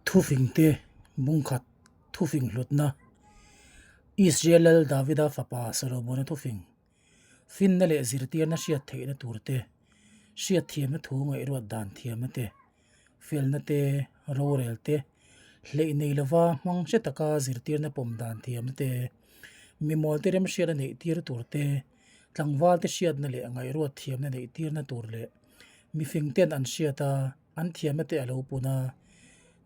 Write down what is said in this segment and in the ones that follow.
Thufingte bungkhat thufing hlutna Israel lal Davida fapa Solomona thufing finna leh zirtirna hriat theihna tur te, hriat thiamna thu ngaihruat dan thiamna te, felna te, rorel te, hleih nei lova hmang hre taka zirtirna pawm dan thiamna te, mimawl te remhriatna neih tir tur te, tlangval te hriatna leh ngaihruat thiamna neih tirna tur leh mifing ten an hriat a, an thiamna te a lo pun a,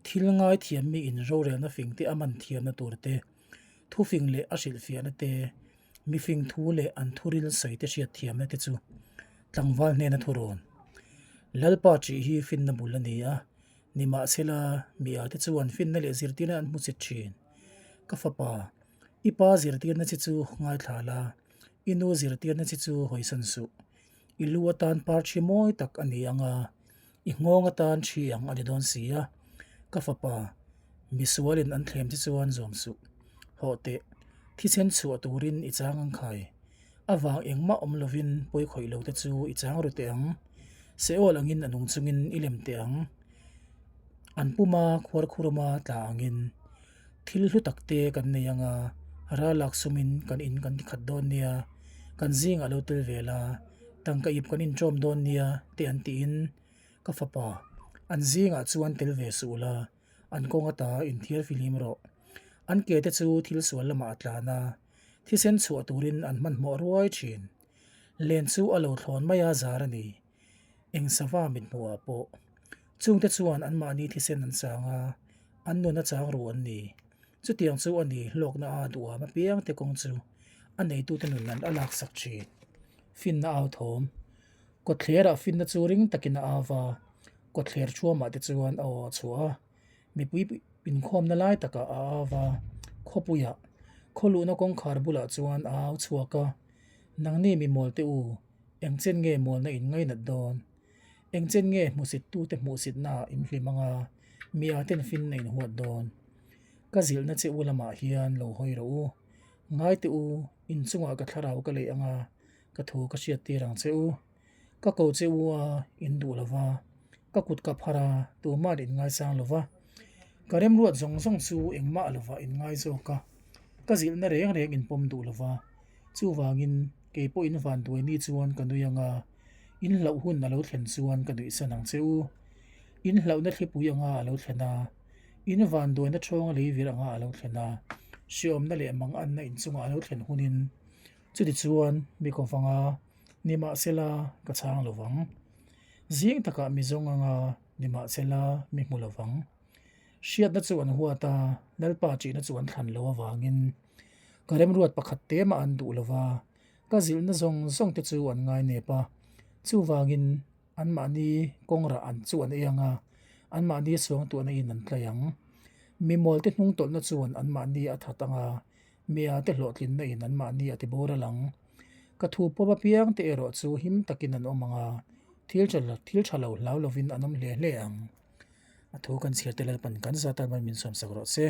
thil ngai thiam mi in rorelna fing te a man thiamna tur te, thufing leh a hrilhfiahna te, mifing thu leh an thuril sawi te hriat thiamna te chu tlangval hnena thu rawn. Lalpa ṭih hi finna bul a ni a, nimahsela mi ate chuan finna leh zirtirna an hmu chit ṭhin. Ka fapa, i pa zirtirna che chu ngaithla la, i nu zirtirna che chu hawisan suh. I lu atan par thi mawi tak a ni ang a, i nghawng atan thi ang a ni dawn si a. Ka fapa, misualin an thlem che chuan zawm suh. Hawh teh, thisen chhuah turin i chang ang khai. A vang engmah awm lovin pawi khawih lo te chu i chang ru teh ang. Seol angin a nung chungin i lem teh ang. An puma khuarkhuruma tla angin thil hlu tak te kan nei ang a, ral lak sumin kan in kan ti khat dawn nia, kan zingah lo tel ve la, tangka ip kan inṭawm dawn nia te an tiin ka fapa an zingah chuan tel ve suh la, an kawng ata inthiar fihlim rawh. An ke te chu thil sual lamah a tlan a, thisen chhuah turin an hmanhmawh ruai ṭhin. Len chu a lo thlawn mai a zar a ni. Eng sava mit hmuhah pawh. Chungte chuan anmahni thisen an chang a, an nun a chang ru an ni. Chutiang chu a ni hlawkna a duham apiangte kawng chu a neitute nun an a laksak thin. Finna au thawm. Kawtthlerah finna chu ring takin a au va, kawtthler thuamah te chuan a aw a chhuah a, mipui inkhawmna lai takah a au va, khawpuiah khawluhna kawngkhar bulah chuan a au chhuak a, Nangni mi mawlte u, engchen nge mawlna in ngainat dawn? Engchen nge hmusittute hmuhsitnaah in hlim ang a, mi ah ten finna in huat dawn? Ka zilhna che u lamah hian lo hawi rawh u. Ngai teh u, inchungah ka thlarau ka leih ang a, ka thu ka hriattir ang che u. Ka ko che u a, in duh lo va, ka kut ka phar a, tuma'n in ngaisang lo va. Ka remruat zawng zawng chu engmah lovah in ngai zawk a, ka zilhna reng reng in pawm duh lo va. Chuvangin, kei pawh in van duai ni chuan ka nui ang a, in hlauh hun a lo thlen chuan ka nuihsan ang che u. In hlauhna thlipui anga a lo thlen a, in van duaina ṭhawnga lei vir anga a lo thlen a, hreawmna leh manganna inchungah a lo thlen hunin chuti chuan mi kawvanga nimahsela ka chhang lo vang. Zing takah mi zawng anga nimahsela mi hmu lo vang. Hriatna chu an huat a, Lalpa ṭihna chu an thlan lo avangin ka remruat pakhat te mah an duh lo va, ka zilhna zawng zawng te chu an ngai nep a. Chuvangin anmahni kawngrah an chu an ei ang a, anmahni suangtuahna in an tlai ang. Mimawlte hnungtawlhna chuan anmahni a that ang a, mia te hlawhtlinna in anmahni a tiboral ang. Ka thu pawm apiang te erawh chu him takin an awm ang a, thil tha lo hlau lovin an awm hle hle ang. A thu kan chhiar te Lalpan kan zat a, min sawmsak rawh se.